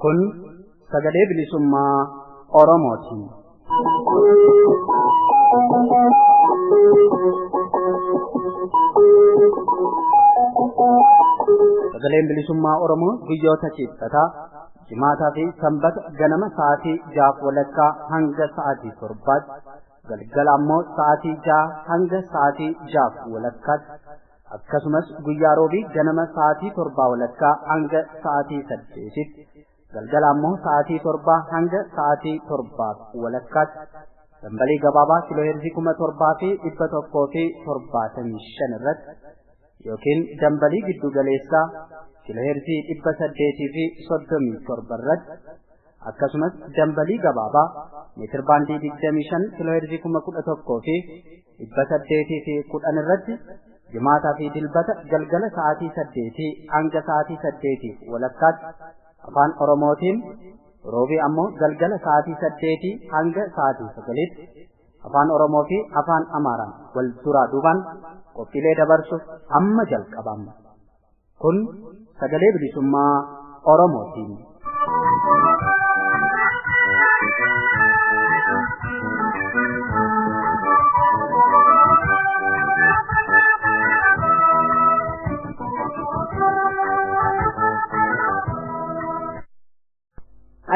Kun sagalee bilisummaa Oromooti. Sagaleen bilisummaa Oromoo guyyoota kibxataa, jimaataa fi sanbata ganama sa'aatii 6:30 hanga sa'aatii 7tti, galgala ammoo sa'aatii 6 hanga sa'aatii 6:30tti, akkasumas guyyaa roobii ganama sa'aatii 7:30 hanga sa'aatii 8tti, galgala ammoo sa'aatii 7 hanga sa'aatii 7:30tti dambalii gabaabaa kiilooheerzii 7175 irratti yookiin dambalii giddu galeessaa kiilooheerzii 837 irratti, akkasumas dambalii gabaabaa meetir baandii 25 kiilooheerzii 11,810 irratti jimaataa fi dilbata galgala sa'aatii 8 hanga sa'aatii 8:30tti afaan Oromootiin, roobii ammoo galgala sa'aatii 8 hanga sa'aatii 9tti afaan Oromoo fi afaan Amaaraan wal duraa duubaan qophiilee dabarsuuf amma jalqabama. Kun sagalee bilisummaa Oromootiin.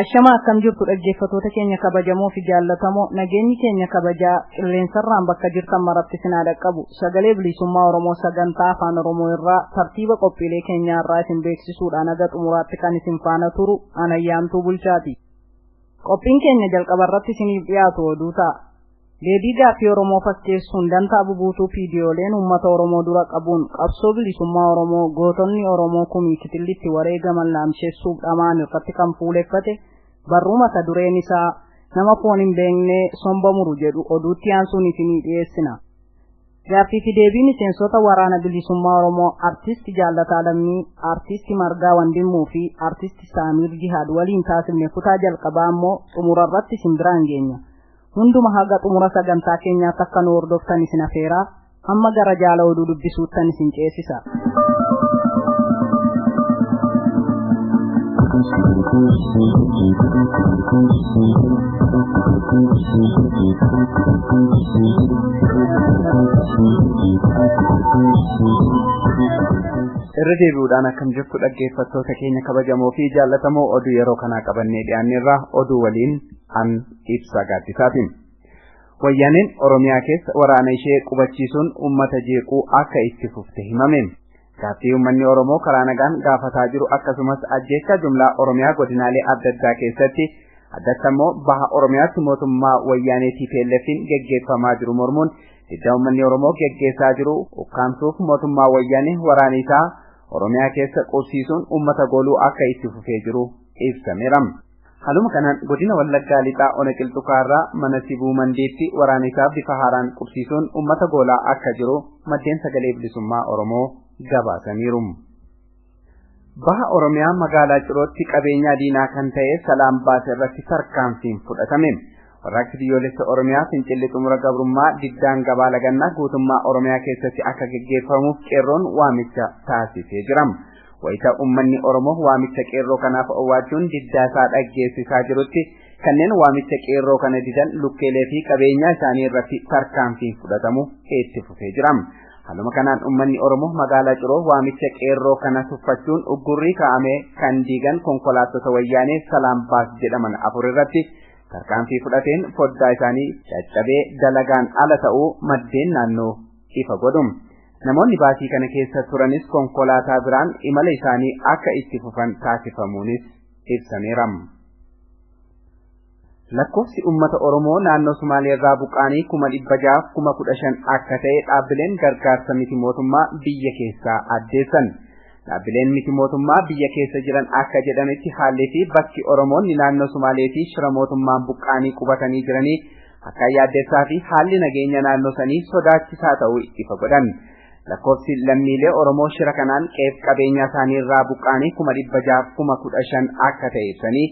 Ashama, akkam jirtu dhaggeeffattoota keenya kabajamoo fi jaallatamoo? Nageenyi keenya kabajaa qilleensarraan bakka jirtan maratti isin haa dhaqqabu. Sagalee bilisummaa Oromoo sagantaa afaan Oromoo irraa tartiiba qophiilee keenyaa irraa isin beeksisuudhaan haga xumuraatti kan isin faana turu Anayyaantuu Bulchaati. Qophiin keenya jalqaba irratti isiniif dhiyaatu oduu ta'a. Deebii gaaffii Oromoo fakkeessuun dantaa bubuutuu fiidiyooleen uummata Oromoo dura qabuun qabsoo bilisummaa Oromoo gootonni Oromoo kumii kitillitti wareegaman laamsheessuuf dhamaan irratti kan fuuleffate barruu mata dureen isaa "Nama foon hin beekne somba muru" jedhu oduutti aansuun isinii dhiyeessina. Gaaffii fi deebii miseensota waraana bilisummaa Oromoo Artisti Jaallataa Lammii, Artisti Margaa Wandimmuu fi Artisti Saamiir Jihaad waliin taasifne kutaa jalqabaa immoo xumura irratti isin biraan geenya. Hunduma haga xumura sagantaa keenyaatti akka nu hordoftan isin afeeraa, amma gara jaala oduu dubbisuuttan isin ceesisa. Irra deebi'uudhaan akkam jirtu dhaggeeffattoota keenya kabajamoo fi jaallatamoo? Oduu yeroo kanaa qabannee dhiyaanneerraa, oduu waliin an Ibsa Gaaddisaatiin. Wayyaaneen Oromiyaa keessa waraana ishee qubachiisuun uummata jeequu akka itti fufte himame. Gaaffii uummanni Oromoo karaa nagaan gaafataa jiru, akkasumas ajjeechaa jumlaa Oromiyaa godinaalee adda addaa keessatti, addatti ammoo baha Oromiyaatti mootummaa wayyaanee TPLF'n geggeeffamaa jiru mormuun diddaa uummanni Oromoo geggeessaa jiru ukkaamsuuf mootummaa wayyaanee waraana isaa Oromiyaa keessa qubsiisuun uummata gooluu akka itti fufee jiru ibsameera. Haaluma kanaan godina Wallaggaa Lixaa Ona Qilxukaarraa mana Sibuu Mandiitti waraana isaa bifa haaraan qubsiisuun uummata goolaa akka jiru maddeen sagalee bilisummaa Oromoo gabaasaniiru. Baha Oromiyaa magaalaa Cirootti qabeenyaa diinaa kan ta'e Salaam Baase irratti tarkaanfiin fudhatame. Warraaqsi biyyoolessa Oromiyaa fincilli xumura gabrummaa diddaan gabaa lagannaa guutummaa Oromiyaa keessatti akka geggeeffamuuf qeerroon waamicha taasisee jira. Wayita uummanni Oromoo waamicha qeerroo kanaaf owwaachuun diddaa isaa dhaggeessisaa jirutti, kanneen waamicha qeerroo kana didan lukkeelee fi qabeenyaa isaanii irratti tarkaanfiin fudhatamu itti fufee jira. Haaluma kanaan uummanni Oromoo magaalaa Ciroo waamicha qeerroo kana tuffachuun uggurrii kaa'ame kan diigan konkolaattota wayyaanee Salaam Baas jedhaman afur irratti tarkaanfii fudhateen foddaa isaanii caccabee dalagaan ala ta'uu maddeen naannoo ifa godhu. Namoonni baasii kana keessa turanis konkolaataa biraan imala isaanii akka itti fufan taasifamuunis ibsameera. Lakkoofsi uummata Oromoo naannoo Sumaalee irraa buqqaanii 615,000 akka ta'e dhaabbileen gargaarsa miti mootummaa biyya keessaa addeessan. Dhaabbileen miti mootummaa biyya keessa jiran akka jedhanitti, haalli fi bakki Oromoonni naannoo Sumaaleetii shira mootummaan buqqaanii qubatanii jiranii akka yaaddessaa fi haalli nageenya naannoo sanii sodaachisaa ta'uu ifa godhan. Lakkoofsi lammiilee Oromoo shira kanaan qe'ee qabeenya isaanii irraa buqqaanii 615,000 akka ta'e ibsanii,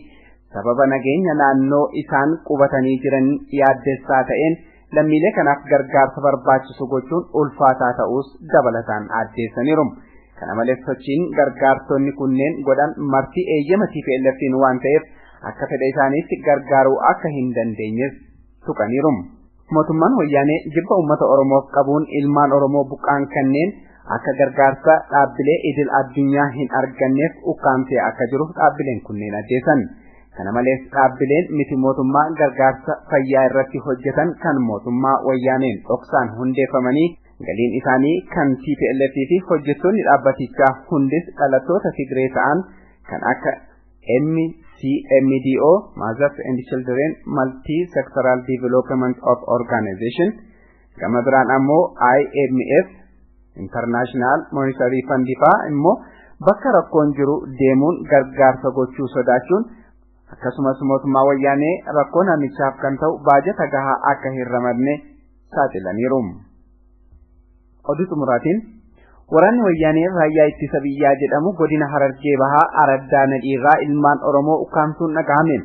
Sababa nageenya naannoo isaan qubatanii jiran yaaddessaa ta'een lammiilee kanaaf gargaarsa barbaachisu gochuun ulfaataa ta'us dabalataan addeessaniiru. Kana malees sochiin gargaartonni kunneen godhan marti eeyyama TPLF'n waan ta'eef akka fedha isaaniitti gargaaruu akka hin dandeenyes tuqaniiru. Mootummaan wayyaanee jibba uummata Oromoof qabuun ilmaan Oromoo buqqaan kanneen akka gargaarsa dhaabbilee idil addunyaa hin arganneef ukkaamsee akka jiru dhaabbileen kunneen addeessan. Kana malees dhaabbileen miti mootummaa gargaarsa fayyaa irratti hojjetan kan mootummaa wayyaaneen dhoksaan hundeeffamanii galiin isaanii kan TPLF fi hojjettoonni dhaabbatichaa hundis dhalattoota Tigree ta'an kan akka MCMDO Mothers and Children Multi Sectoral Development of Organization gama biraan ammoo IMF International Monetary Fund faa immoo bakka rakkoon jiru deemuun gargaarsa gochuu sodaachuun akkasumas mootummaa wayyaanee rakkoo naannichaaf kan ta'u baajata gahaa akka hin ramadne saaxilaniiru. Oduu xumuraatiin waraanni wayyaanee raayyaa ittisa biyyaa jedhamu godina Harargee Bahaa Araddaa Nadhiirraa ilmaan Oromoo ukkaamsuun dhagahame.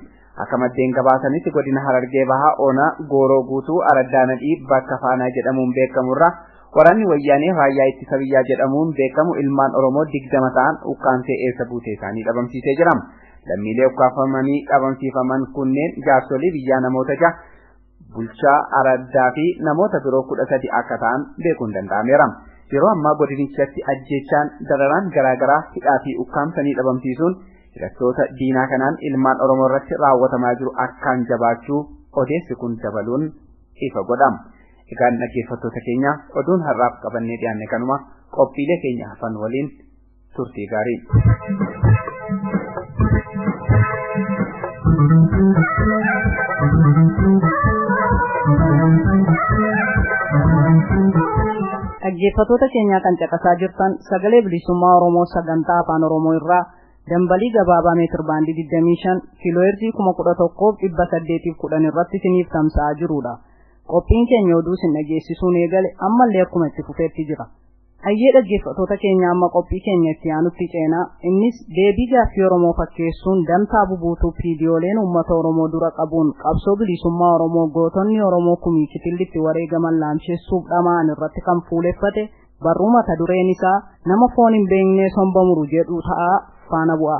Akka maddeen gabaasanitti godina Harargee Bahaa Oonaa Gooroo Guutuu Araddaa Nadhii bakka Faanaa jedhamuun beekamurraa waraanni wayyaanee raayyaa ittisa biyyaa jedhamuun beekamu ilmaan Oromoo 20 ta'an ukkaamsee eessa buutee isaanii dhabamsiisee jira. Lammiilee ukkaamfamanii dhabamsiifaman kunneen jaarsolii biyyaa namoota 6 bulchaa araddaa fi namoota biroo 13 akka ta'an beekuun danda'ameera. Yeroo ammaa godinichatti ajjeechaan dararaan garaagaraa hidhaa fi ukkaamsanii dhabamsiisuun hidhattoota diinaa kanaan ilmaan Oromoo irratti raawwatamaa jiru akkaan jabaachuu odeessi kun dabaluun ifa godhama. Egaan dhaggeeffattoota keenya oduun har'aaf qabannee dhiyaanne kanuma qophiilee keenya hafan waliin turtii gaarii. Dhaggeeffattoota keenyaa kan caqasaa jirtan sagalee bilisummaa Oromoo sagantaa afaan Oromoo irraa dambalii gabaabaa meetir baandii 25 kiiloohertzii 11,810 irratti isiniif tamsa'aa jirudha. Qophiin keenya oduu isin dhageessisuun eegale ammallee akkuma itti fufeetti jira. Hayyee dhaggeeffattoota keenya amma qophii keenya itti aanutti ceenaa innis deebii gaaffii Oromoo fakkeessuun dantaa bubuutuu viidiyooleen uummata Oromoo dura qabuun qabsoo bilisummaa Oromoo gootonni Oromoo kumii kitillitti wareegaman laamsheessuuf dhama'an irratti kan fuuleffate barruu mata dureen isaa nama foon hin beeknee somba muru jedhu ta'a faana bu'a.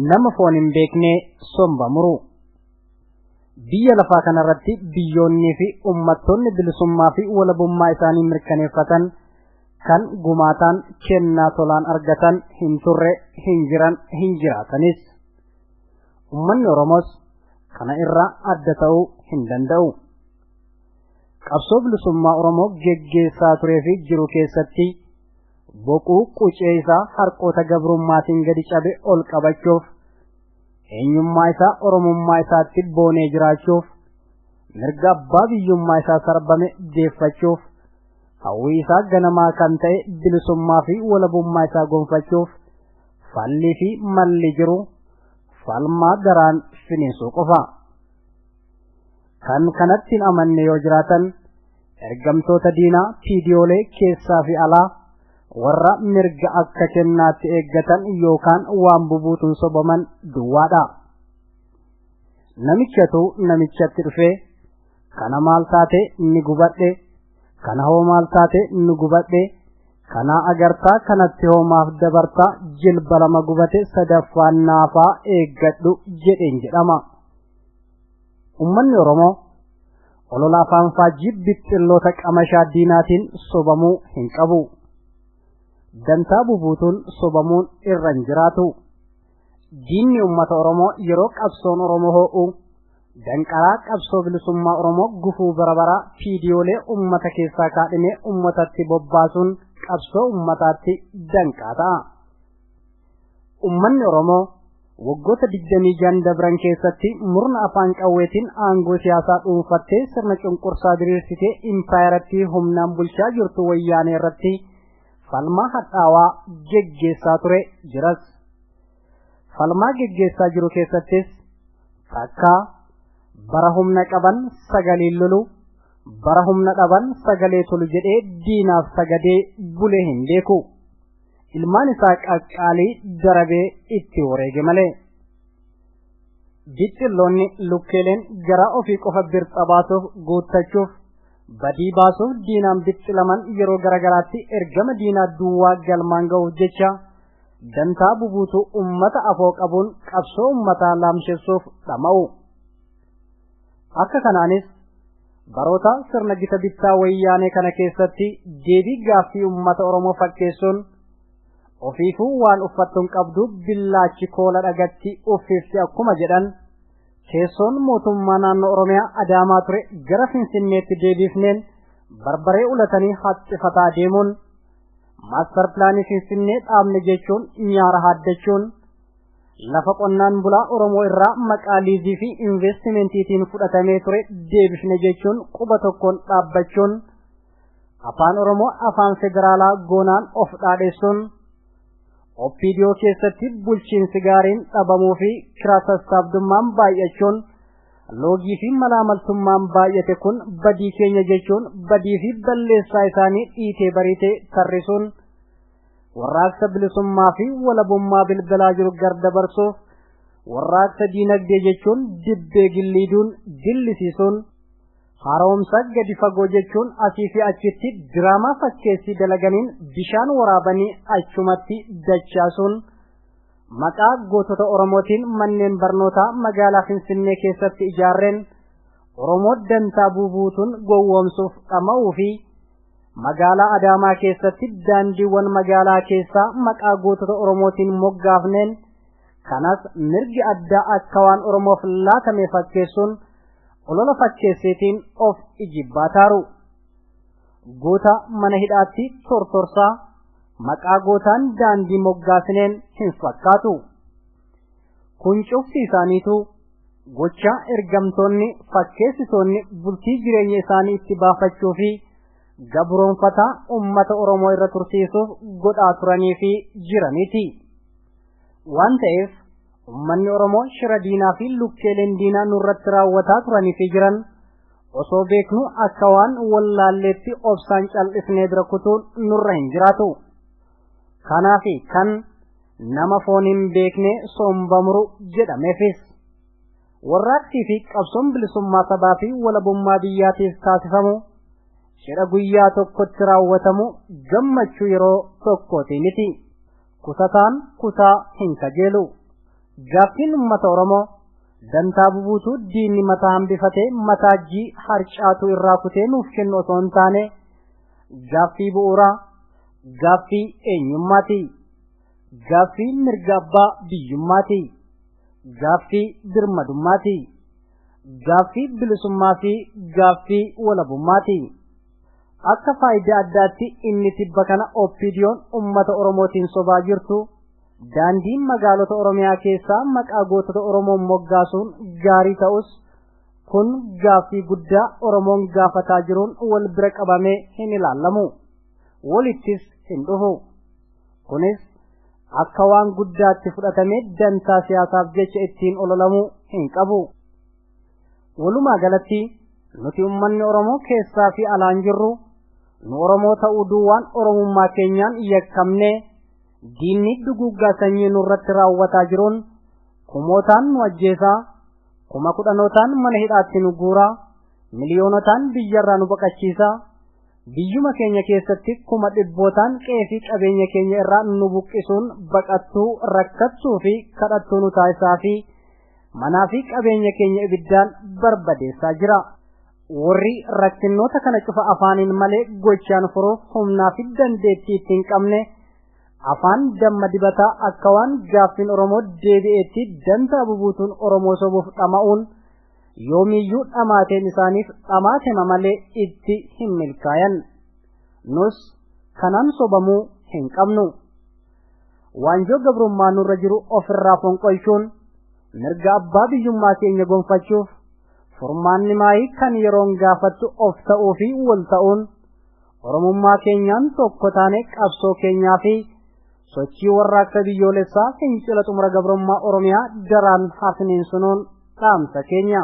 Nama foon hin beekne somba muru. Biyya lafaa kanarratti biyyoonnii fi uummattoonni bilisummaa fi walabummaa isaanii mirkaneeffatan kan gumaataan kennaa tolaan argatan hin turre, hin jiran, hin jiraatanis. Uummanni Oromoos kana irraa adda ta'uu hin danda'u. Qabsoo bilisummaa Oromoo geggeessaa turee fi jiru keessatti boquu qucee isaa harqoota gabrummaatiin gadi cabe ol qabachuuf eenyummaa isaa Oromummaa isaatti boonee jiraachuuf mirga abbaa biyyummaa isaa sarbame deeffachuuf hawwii isaa ganamaa kan ta'e bilisummaa fi walabummaa isaa gonfachuuf fallii fi malli jiru falmaa garaan finiinsuu qofa. Kan kanatti hin amanne yoo jiraatan ergamtoota diinaa viidiyoolee keessaa fi alaa warra mirga akka kennaatti eeggatan yookaan waan bubuutuun sobaman duwwaadha. Namichatu namichatti dhufee kana maal taate ni gubadhe, kana hoo maal taate ni gubadhe, kana agartaa kanatti hoomaaf dabartaa jilba lama gubate sadaffaan naafaa eeggadhu jedheen jedhama. Uummanni Oromoo olola afaan faajjii bixxilloota qamashaa diinaatiin sobamuu hin qabu. Dantaa bubuutuun sobamuun irra hin jiraatu. Diinni uummata Oromoo yeroo qabsoon Oromoo ho'u danqaraa qabsoo bilisummaa Oromoo gufuu bara baraa viidiyoolee uummata keessaa kaadhimee uummatatti bobbaasuun qabsoo uummataatti danqaa ta'a. Uummanni Oromoo waggoota 26 dabran keessatti murna afaan qawweetiin aangoo siyaasaa dhuunfattee sirna cunqursaa diriirsitee impaayeratti humnaan bulchaa jirtu wayyaanee irratti falmaa hadhaawaa geggeessaa ture jiras. Falmaa geggeessaa jiru keessattis takkaa bara humna qaban sagaleen lolu, bara humna dhaban sagalee tolu jedhee diinaaf sagadee bulee hin beeku. Ilmaan isaa qaqqaalii darabee itti wareege malee. Bixxilloonni lukkeeleen garaa ofii qofa birxa baasuuf guuttachuuf badii baasuuf diinaan bixxilaman yeroo garagaraatti ergama diinaa duwwaa galmaan ga'uuf jecha dantaa bubuutuu ummata afoo qabuun qabsoo ummataa laamshessuuf dhama'u. Akka kanaanis baroota sirna gita bittaa wayyaanee kana keessatti deebii gaaffii ummata Oromoo fakkeessuun ofiifuu waan uffattuun qabdu billaachi koola dhagatti uffifti akkuma jedhan teessoon mootummaa naannoo Oromiyaa Adaamaa ture gara Finfinneetti deebifneen barbaree ulatanii haxxifataa deemuun maastar pilaanii Finfinnee dhaabne jechuun nyaara haaddachuun lafa qonnaan bulaa Oromoo irraa maqaa liizii fi investimentiitiin fudhatamee ture deebifne jechuun quba tokkoon dhaabbachuun afaan Oromoo afaan federaalaa goonaan of dhaadheessuun OPDO keessatti bulchiinsi gaariin dhabamuu fi kiraa sassaabdummaan baay'achuun loogii fi malaamaltummaan baay'ate kun badii keenya jechuun badii fi balleessaa isaanii dhiitee bariitee tarrisuun warraaqsa bilisummaa fi walabummaa bilbilaa jiru gardabarsuuf warraaqsa diinagdee jechuun dibbee gilliiduun dillisiisuun haaromsa gadi fagoo jechuun asii fi achitti diraamaa fakkeessii dalaganiin bishaan waraabanii achumatti dachaasuun maqaa gootota Oromootiin manneen barnootaa magaalaa Finfinnee keessatti ijaarreen Oromoo dantaa buubuutuun gowwoomsuuf dhama'uu fi magaalaa Adaamaa keessatti daandiiwwan magaalaa keessaa maqaa gootota Oromootiin moggaafneen kanas mirgi addaa akka waan Oromoof laatame fakkeessuun olola fakkeesseetiin of ijibbaataaru. Goota mana hidhaatti tortorsaa maqaa gootaan daandii moggaasneen hin fakkaatu. Kun cufti isaaniitu gocha ergamtoonni fakkeessitoonni bultii jireenya isaanii itti baafachuu fi gabroonfataa ummata Oromoo irra tursiisuuf godhaa turanii fi jiraniiti. Waan ta'eef ummanni Oromoo shira diinaa fi lukkeeleen diinaa nurratti raawwataa turanii fi jiran osoo beeknu akka waan wallaalleetti obsaan cal'isnee bira kutuun nurra hin jiraatu. Kanaafi kan nama foon hin beekne sombamuru jedhameefis. Warraaqsii fi qabsoon bilisummaa sabaa fi walabummaa biyyaatiif taasifamu cidha guyyaa tokkotti raawwatamu gammachuu yeroo tokkooti miti. Kutataan kutaa hin kajeelu. Gaaffiin uummata Oromoo dantaa bubuutuu diinni mataa hambifatee mataa jii harcaatu irraa kutee nuuf kennu osoo hin taane gaaffii bu'uuraa, gaaffii eenyummaati, gaaffii mirga abbaa biyyummaati, gaaffii birmadummaati, gaaffii bilisummaa fi gaaffii walabummaati. Akka faayidaa addaatti inni tibba kana OPDO'n uummata Oromootiin sobaa jirtu daandiin magaalota Oromiyaa keessaa maqaa gootota Oromoon moggaasuun gaarii ta'us kun gaaffii guddaa Oromoon gaafataa jiruun wal bira qabamee hin ilaalamu. Walittis hin dhufu. Kunis akka waan guddaatti fudhatamee dantaa siyaasaaf jecha ittiin ololamuu hin qabu. Walumaa galatti nuti uummanni Oromoo keessaa fi alaan jirru nu Oromoo ta'uu duwwaan Oromummaa keenyaan yakkamnee diinni duguuggaa sanyii nurratti raawwataa jiruun kumootaan nu ajjeesaa, kuma kudhanootaan mana hidhaatti nu guuraa, miliyoonotaan biyyarraa nu baqachiisaa, biyyuma keenya keessatti kuma dhibbootaan qe'ee fi qabeenya keenya irraa nu buqqisuun baqattuu, rakkattuu fi kadhattuu nu taasisaa fi manaa fi qabeenya keenya ibiddaan barbadeessaa jira. Warri rakkinnoota kana cufa afaaniin malee gochaan furuuf humnaa fi dandeettii itti hin qabne afaan damma dibataa akka waan gaaffiin Oromoo deebi'eetti dantaa bubuutuun Oromoo sobuuf dhama'uun yoomiyyuu dhamaateen isaaniif dhamaatema malee itti hin milkaayan. Nus kanaan sobamuu hin qabnu. Waanjoo gabrummaa nurra jiru ofirraa fonqolchuun mirga abbaa biyyummaa keenya gonfachuuf furmaanni maayii kan yeroon gaafattu of ta'uu fi wal ta'uun Oromummaa keenyaan tokko taane qabsoo keenyaa fi Sochii warraaqsa biyyoolessaa fincila xumura gabrummaa Oromiyaa daraan hafiniinsunuun dhaamsa keenya.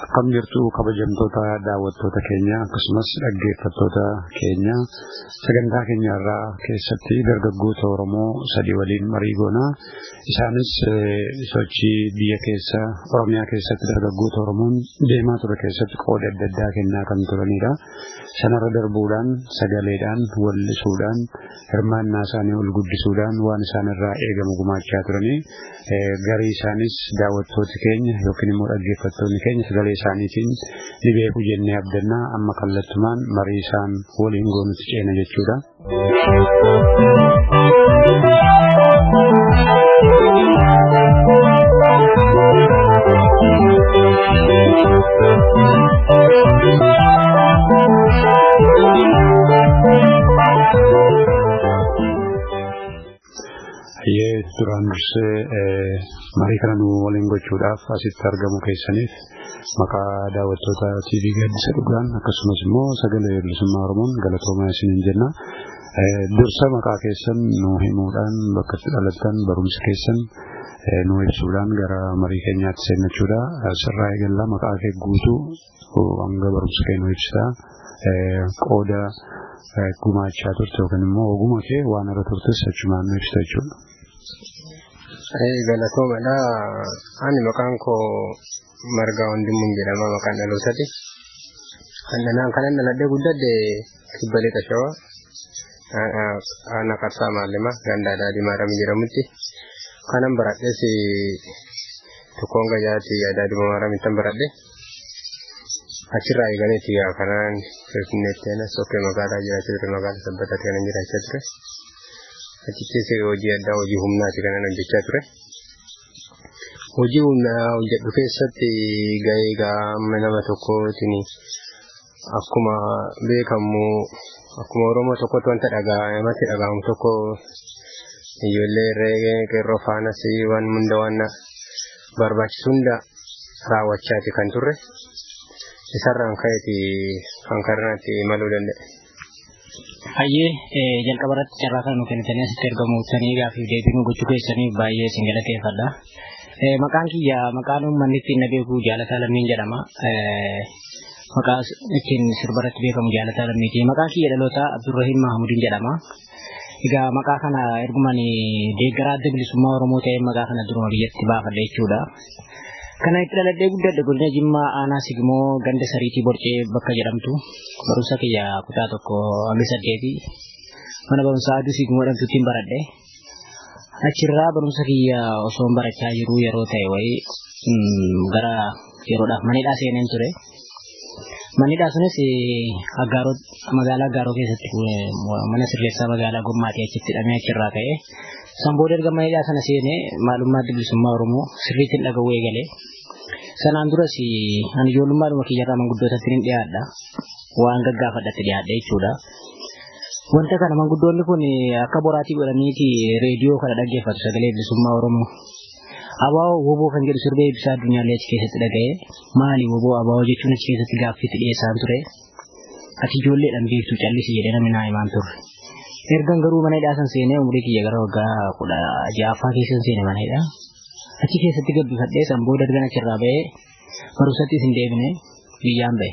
Akkam jirtu kabajamtoota daawwattoota keenya akkasumas dhaggeeffattoota keenya, sagantaa keenya irraa keessatti dargaggoota Oromoo sadii waliin marii goonaa. Isaanis sochii biyya keessa Oromiyaa keessatti dargaggoota Oromoon deemaa ture keessatti qooda adda addaa kennaa kan turanidha. Sanarra darbuudhaan sagaleedhaan wallisuudhaan hirmaannaa isaanii ol guddisuudhaan waan isaan irraa eegamu gumaachaa turanii, garii isaanis daawwattooti keenya yookiin immoo dhaggeeffattoonni keenya sagalee isaaniitiin ni beeku jennee abdannaa. Amma kallattumaan marii isaan waliin goonutti ceena jechuudha. Hayyee, duraan dursee marii kana nu waliin gochuudhaaf asitti argamu keessaniif maqaa daawwattoota TV Gaaddisa Dhugaan akkasumas immoo Sagalee Bilisummaa Oromoon galatoomaa isiniin jenna. Dursa maqaa keessan nu himuudhaan, bakka itti dhalattan, barumsa keessan nu ibsuudhaan gara marii keenyaatti seennachuudha. Sirraa eegallaa, maqaa kee guutuu hanga barumsa kee nu ibsitaa. Qooda gumaachaa turte yookiin immoo oguma kee waan irra turtes achumaan nu ibsita jechuudha. Galatoomadha. Ani maqaan koo Margaa Wandimmuun jedhama, maqaan dhalootaati. Kanan dhaladhee guddadhe Kibba Lixa Shawaa. Aanaa Qarsaa Maallimaa ganda Adaadii Maaramii jedhamutti. Kanan baradhes tokkoon gayyaatti Adaadii Maaramittan baradhe. Achirraa eegaleeti kanaan Finfinneetti anas sokkee magaalaa jiraachaa ture, magaalaa Sabbataatti kanan jiraachaa ture. Achittis hojii addaa, hojii humnaati kanan hojjechaa ture. Hojii humnaa hojjedhu keessatti gahee amma nama tokkootiin akkuma beekamu, akkuma Oromoo tokkotti wanta namatti dhaga'amu tokko, ijoollee irree qeerroo faanas waan hunda waan barbaachisu hunda raawwachaati kan turre. Isarraan ka'eeti kan karanaatti imaluu danda'e. Hayyee, jalqaba irratti carraa kana nu kennitanii asitti argamuutanii gaaffiif deebii nu gochuu keessaniif baay'ee isin galateeffadha. Maqaan kiyya, maqaan uummanni ittiin na beeku Jaalataa Lammiin jedhama. Maqaa ittiin sirbarratti beekamu Jaalataa Lammiiti. Maqaan kiyya dhalootaa Abdurrahiim Mahamudiin jedhama. Egaa maqaa kana ergumaan deeggaraa Adda Bilisummaa Oromoo ta'ee maqaa kana duruma biyyatti baafadhe jechuudha. Kana itti dhaladhee guddadhe godina Jimmaa, aanaa Sigmoo, ganda Sariitii Borcee bakka jedhamtu. Barumsa kiyya kutaa 1 hanga 8 mana barumsaa Aduu Sigmoo jedhamtutti baradhe. Achirraa barumsa kiyya osoo barachaa jiruu yeroo ta'e wayii gara yeroodhaaf manidhaa seeneen ture. Manidhaa sunis Aggaaroo, magaalaa Aggaaroo keessatti mana sirreessaa magaalaa Gommaatii achitti hidhamee achirraa ka'ee. San booda erga manidhaa sana seenee maalummaa Adda Bilisummaa Oromoo sirriitti dhaga'uu eegale. Sanaan duras ani ijoollummaadhuma kiyyarraa manguddootatti nin dhiyaadha. Waan gaggaafadhatti dhiyaadha jechuudha. Wanta kana manguddoonni kun akka boraatii godhaniiti reediyoo kana dhaggeeffatu, Sagalee Bilisummaa Oromoo. Abaa'oo woboo kan jedhu sirba Eebbisaa Addunyaallee achi keessatti dhaga'ee, maali woboo abaa'oo jechuun achi keessatti gaaffiitti dhiyeessaan ture. Ati ijoolleedhaan beektu, callisi jedhee namni naa himaan turre. Ergan garuu mana hidhaa san seenee, umurii kiyya gara waggaa 16ffaa keessa seene mana hidhaa. Achi keessatti gabbifadhee, san booda ergan achirraa ba'ee barumsattis hin deebine, biyyaan ba'e.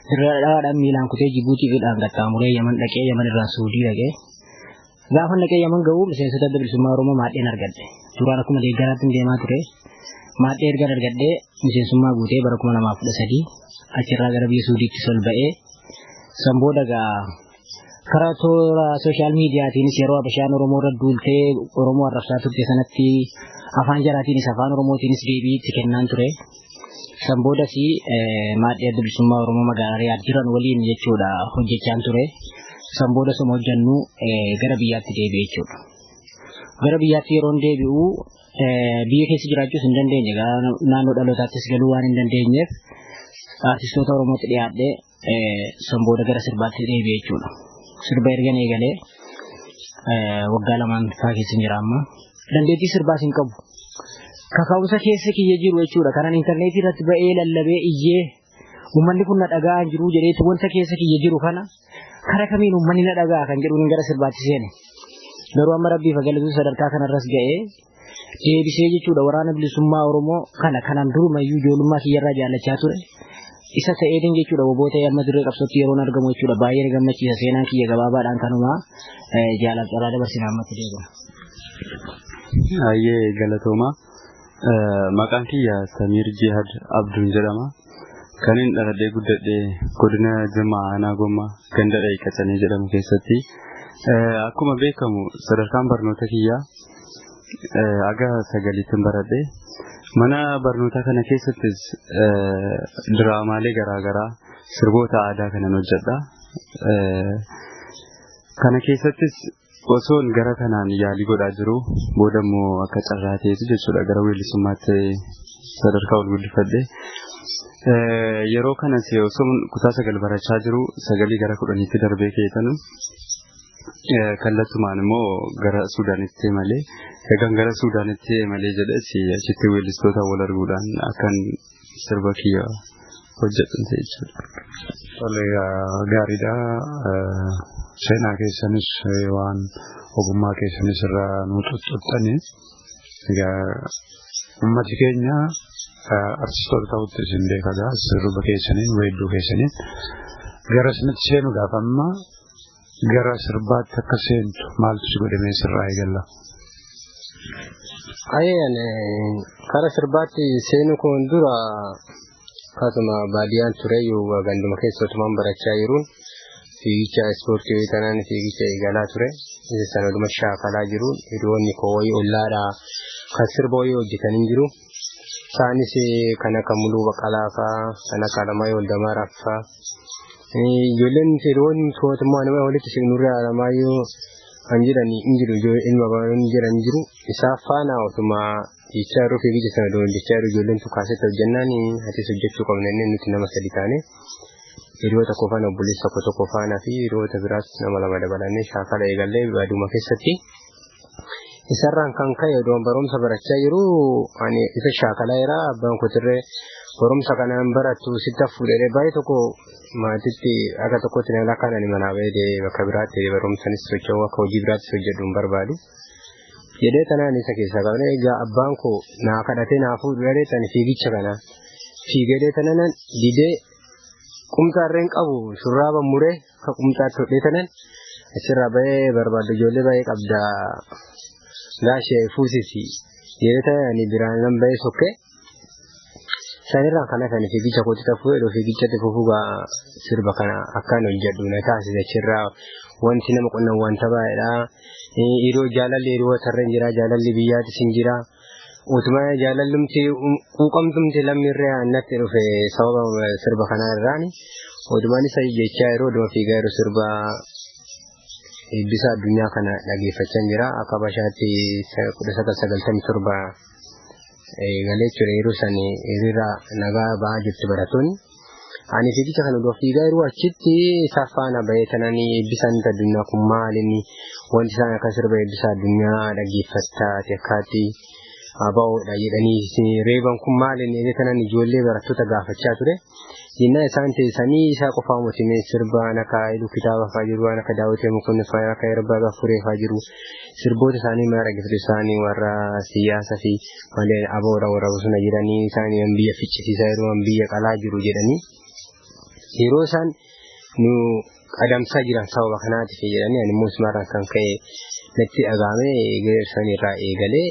Dirraadhaan miilaan kutee Jibuutiidhaan qaxxaamuree Yaman dhaqee, Yaman irraa Suudii dhaqee. Gaafa dhaqee Yaman ga'u miseensota Adda Bilisummaa Oromoo maadheen argadhe. Duraan akkuma deeggaraatti deemaa ture. Maadhee ergan argadhee miseensummaa guutee bara 2013 achirraa gara biyya Suudiitti sol ba'ee, san booda gaa karaa toora social mediatiinis yeroo Habashaan Oromoo irra duultee Oromoo arrabsaa turte sanatti afaan jaraatiinis afaan Oromootiinis deebii itti kennaan ture. San boodas maadhee Adda Bilisummaa Oromoo magaalaa Riyaad jiran waliin jechuudha hojjechaan ture. San booda soma hojjennu gara biyyaatti deebi'e jechuudha. Gara biyyaatti yeroon deebi'u biyya keessa jiraachuus hin dandeenye, gara naannoo dhalootaattis galuu waan hin dandeenyeef artistoota Oromootti dhiyaadhee san booda gara sirbaatti deebi'e jechuudha. Sirba ergan eegalee waggaa lamaan faa keessa jira amma. Dandeettii sirbaas hin qabu. Kaka'umsa keessa kiyya jiru jechuudha. Kanan intarneetii irratti ba'ee lallabee iyyee uummanni kun na dhaga'aa jiru jedheetu wanta keessa kiyya jiru kana Karaa kamiin uummanni na dhagaa kan jedhuun gara sirbaatti seene. Garuu amma rabbiif galatu sadarkaa kanarras ga'ee deebisee jechuudha waraana bilisummaa Oromoo kana kanaan durumayyuu ijoollummaa kiyyarraa jaallachaa ture. Isa ta'eetiin jechuudha woboo ta'ee amma dirree qabsootti yeroon argamu jechuudha baay'ee na gammachiisa seenaan kiyya gabaabaadhaan kanumaa jaalala carraa dabarsina ammatti deebina. Ayyee galatooma. Maqaan kiyya Samiir Jihad Abduun jedhama. Kan inni dhaladhee guddadhee godina Jimmaa Aanaa Gommaa ganda Dha'iqacanee jedhamu keessatti. Akkuma beekamu sadarkaan barnoota kiyyaa aga sagaliitti baradhe. Mana barnootaa kana keessattis diraamaalee garaagaraa sirboota aadaa kanan hojjedha. Kana keessattis osoon gara kanaan yaalii godhaa jiru booda immoo akka carraa ta'etu jechuudha gara weellisummaatti sadarkaa ol guddifadhe. Yeroo kanas osoo kutaa 9 barachaa jiru 9 gara 10tti darbee keetanu kallattumaan immoo gara Suudaanitti malee egaan gara Suudaanitti malee jedhes achitti weellistoota wal arguudhaan akkan sirba kiyya hojjedhu ta'e jechuudha. Tole gaariidha. Seenaa keessanis waan ogummaa keessanis irraa nu xuxxuxxani. Egaa uummati keenya artistoota ta'utti isin beekagaa sirba keessaniin weedduu keessaniin gara sanatti seenuudhaaf amma gara sirbaatti akka seentu maaltu si godhamee sirraa eegalla? Ayyeen kara sirbaatti seenuu kun dura akkasuma baadiyyaan tureyyuu ganduma keessa otumaan barachaa jiruun fiigicha ispoortii tanaan fiigicha eegalaa ture. Isa sana oduma shaakalaa jiruun hiriyoonni koo wayii ollaadhaa kan sirba wayii hojjetanii jiru. Isaanis kan akka Muluu Baqqalaa fa'aa, kan akka Alamaayyoo Waldamaaraa fa'aa. Ijoolleen hiriyoonni mootummaa nama walitti siqnurraa Alamaayyoo kan jedhan hin jiru ilma baay'een jedhan jiru. Isaa faana otuma jechaa yeroo fiigicha sana doon jechaa yeroo ijoolleen kaasetti hojjennaan atis hojjechuu qabna inni nuti nama sadi taane. Hiriyoota koo faana obboleessa koo tokko faana fi hiriyoota biraas nama lama dabalannee shaakala eegallee baaduma keessatti. Isarraan kan ka'e odoon barumsa barachaa jiru ani isa shaakalaa jira abbaan kootirree barumsa kanaan barattu sitti fuudhee baay'ee tokko maatitti akka tokkotti na lakkaan ani manaa bahee bakka biraatti barumsanis socho'uu akka hojii biraattis hojjedhu hin barbaadu. Jedhee tanaan isa keessaa qabne egaa abbaan koo naa kadhatee naa fuudhee tani fiigicha kana fiigee tanan didee qumxaarreen qabu shurraaba muree akka qumxaatti hodhee tanan achirraa bahee barbaadu ijoollee baay'ee qabda gaashee fuusisi jedhee tanan ani biraan nan bahee sokkee. Isaanirraan kana kan fiigicha kootti tafuu jedhu fiigichatti fufuu sirba kana akkaan hojjedhu na taasise achirraa wanti nama qonnan wanta baay'eedha. Yeroo jaalalli yeroo sarreen jira jaalalli biyyaatis hin jira. Utuma jaalallumti quuqamtumti lammiirree natti dhufe sababa sirba kanaa irraani. Odumaan isa jechaa yeroo oduma fiigaa yeroo sirba eebbisa addunyaa kana dhageeffachaa jira. Akka Habashaatti 1997 galee jechuudha yeroo san hiriira nagaa ba'aa jirti barattoonni. Ani fiigicha kana odoo fiigaa yeroo achitti isa faana bahee tanaan eebbisaan addunyaa kun maalinni wanti isaan akka sirba eebbisa addunyaa dhaggeeffattaa akkaatti aba'oodha jedhanii reeban kun maalinni jedhee tanaan ijoollee barattoota gaafachaa ture. Jennaan isaan teessanii isaa qofaa miti sirba akka Haayiluu kitaaba fa'aa jiru waan akka Daawitee Mokonnin fa'aa akka Erbaa Gaffuree fa'aa jiru sirboota isaanii mana dhaggeeffatu isaanii warra siyaasa fi malee aba'oodha warra bosona jiranii isaanii biyya ficcisiisaa jiru waan biyya qalaa jiru jedhanii yeroo isaan nu adamsaa jiran sababa kanaatiif jedhanii ani immoo isumarraan kan ka'e natti dhagahame isaan irraa eegalee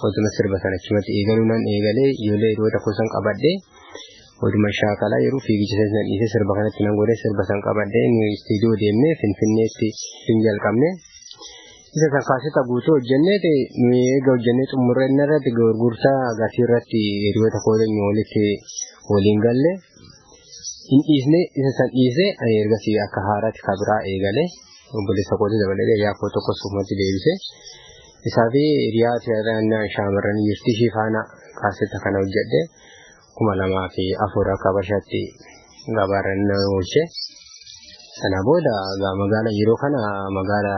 otuma sirba sana achumatti eegaluu nan eegalee ijoollee hiriyoota koo san qabadhee oduma shaakalaa yeroo fiigicha sana dhiisee sirba kanatti nan godhee sirba san qabadhee nu istiidiyoo deemnee Finfinneetti hin jalqabne. Isa san kaasetta guutuu hojjennee nu eega hojjennee xumurree irratti gurgurtaa gatii irratti hiriyoota koo walitti waliin galle. Hin dhiisne isa san dhiisee ani ergasii akka haaraatti kabiraa eegalee obboleessa kootii dabalatee hiriyaa koo tokko suufumatti deebise. Isaa fi hiriyaa shaamarran jirti ishii faana kaasetta kana hojjedhe. 2004 akka Habashaatti gabaarran oolche. Sana booda magaala yeroo kana magaala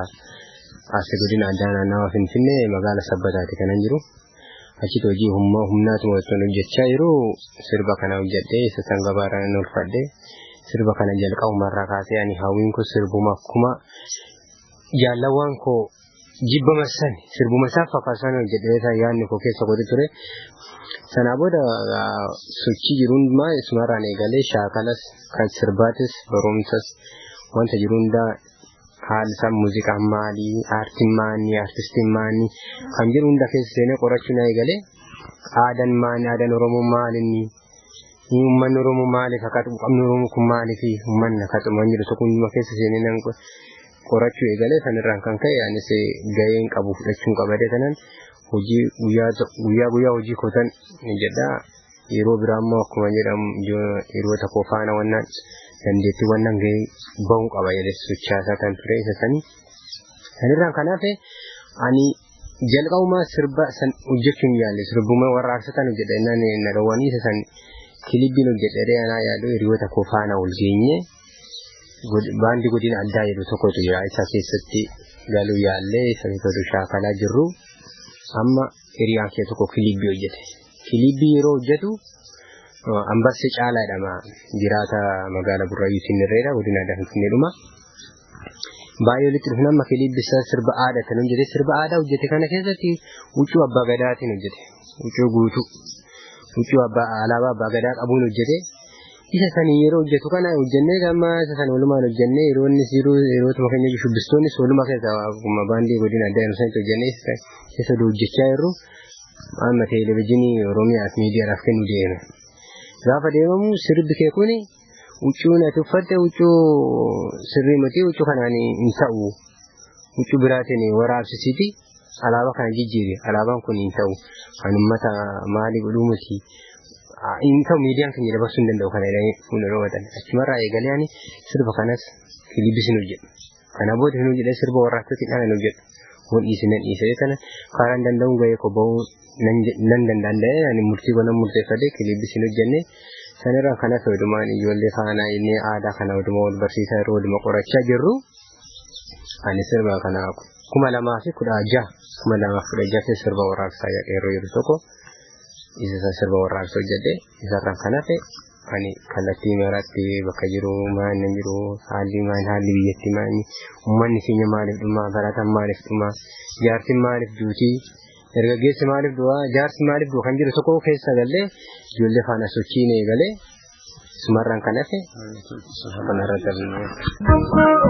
Arsii godina addaa naannawaa Finfinnee magaala Sabbataati kanan jiru. Achitti hojii humnaatuma osoo hojjechaa jiru sirba kana hojjedhee isa san gabaarran oolfadhe. Sirba kana jalqabumarraa kaasee ani hawwiin koo sirbuma akkuma jaalawwan koo jibbama san sirbuma isaa fakkaatan hojjedhee yaadni koo keessa godhe ture. Sanaa booda sochii jiru hundumaa isumarraan eegalee shaakalas kan sirbaatis barumsas wanta jiru hundaa haalli isaa muuziqaan maalii aartiin maalii aartistiin maalii kan jiru hunda keessa seenee qorachuun eegalee aadaan maalii aadaan Oromoo maalinni uummanni Oromoo maaliif akka qabni Oromoo kun maaliif uummanni akka xumaan jiru tokko hundumaa keessa seenee nan qorachuu eegalee sanirraan kan ka'e anis gaheen qabu fudhachuun qabadee kanan hojii guyyaa guyyaa hojii kootan jedha yeroo biraa immoo akkuma jedhamu yeroo tokko faana wannan dandeettii wannan gahee bahuu qaba jedhee sochaasaa kan ture isa sanii. Sanirraan kanaaf ani jalqabumaa sirba san hojjechuun yaalle sirbuma warraaqsa hojjedha innaan na dhowwanii isa san kilibbiin hojjedhee anaa yaadu hiriyoota koo faana ol geenye baandii godina addaa jedhu tokkotu jira isa keessatti galuu yaallee isa keessatti shaakalaa jirru amma hiriyaan kee tokko kilibbii hojjete. Kilibbii yeroo hojjetu Ambassee Caalaa jedhama jiraata magaalaa Burraayyuu Sinirreedha godina addaa Finfinneedhuma. Baay'ee walitti dhufna amma kilibbii isaa sirba aadaa kan hojjete sirba aadaa hojjete kana keessatti huccuu abbaa gadaatiin hojjete huccuu guutuu huccuu abbaa alaabaa abbaa gadaa qabuun hojjete. Isa sanii yeroo hojjetu kana hojjennee amma isa sana walumaan hojjennee yeroo inni yeroo yeroo keenya shubbistoonnis walumaa keessa akkuma baandii godina addaa yeroo sanitti hojjennee keessa hojjechaa jirru amma televezyiinii Oromiyaaf miidiyaadhaaf kennu deeme. Gaafa deemamu sirbi kee kuni huccuun ati uffatte huccuu sirrii miti huccuu kanaan hin ta'u huccuu biraatiin waraabsisiiti alaabaa kana jijjiiri alaabaan kun hin ta'u kan uummata maalii godhuu miti. Inni ta'u miidiyaan keenya dabarsuu hin danda'u kana jedhanii fuula dhoowwatan. Achumarraa eegalee ani sirba kanas kilibis hin hojjedhu. Kana booda hin hojjedhe sirba warraaqsatti dhala hin hojjedhu. Kun dhiise nan dhiise kana karaan danda'uun gahee koo bahuu nan danda'e ani murtii gonan murteeffadhe kilibis hin hojjenne. Sanirraa kanas odumaan ijoollee faana inni aadaa kana oduma wal barsiisaa yeroo oduma qorachaa jirru ani sirba kana 2016 2016 keessa sirba warraaqsaa yeroo jiru tokko isa sirba warraaqsa hojjedhe isarraan kan hafe ani kallattii maraatti bakka jiru maal nan jiru haalli maal haalli biyyattii maal uummanni keenya maaliif dhumaa barataan maaliif dhumaa jaartiin maaliif duutii dargaggeessi maaliif du'aa jaarsi maaliif du'a kan jiru tokko keessa galee ijoollee faana sochiin eegalee sumarraan kan hafe kanarra darbine.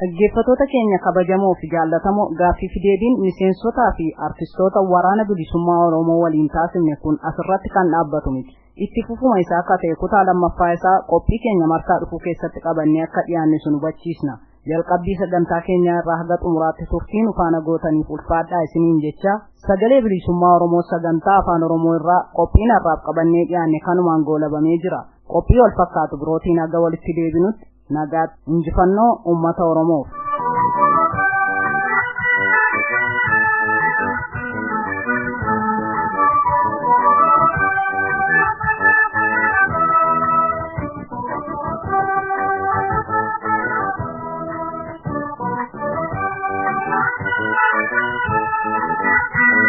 Dhaggeeffattoota keenya kabajamoo fi jaallatamoo gaaffii fi deebiin miseensotaa fi artistoota waraana bilisummaa Oromoo waliin taasifne kun asirratti kan dhaabbatu miti. Itti fufuma isaa akka ta'e kutaa lammaffaa isaa qophii keenya marsaa dhufuu keessatti qabannee akka dhiyaanne sun hubachiisna. Jalqabbii sagantaa keenyaa irraa haga xumuraatti turtiin faana gootaniif ulfaadhaa isiniin jecha sagalee bilisummaa Oromoo sagantaa afaan Oromoo irraa qophiin har'aaf qabannee dhiyaanne kanumaan goolabamee jira. Qophii wal fakkaatu birootiin haga walitti deebinutti nagaatti injifannoo uummata Oromoof. Thank you.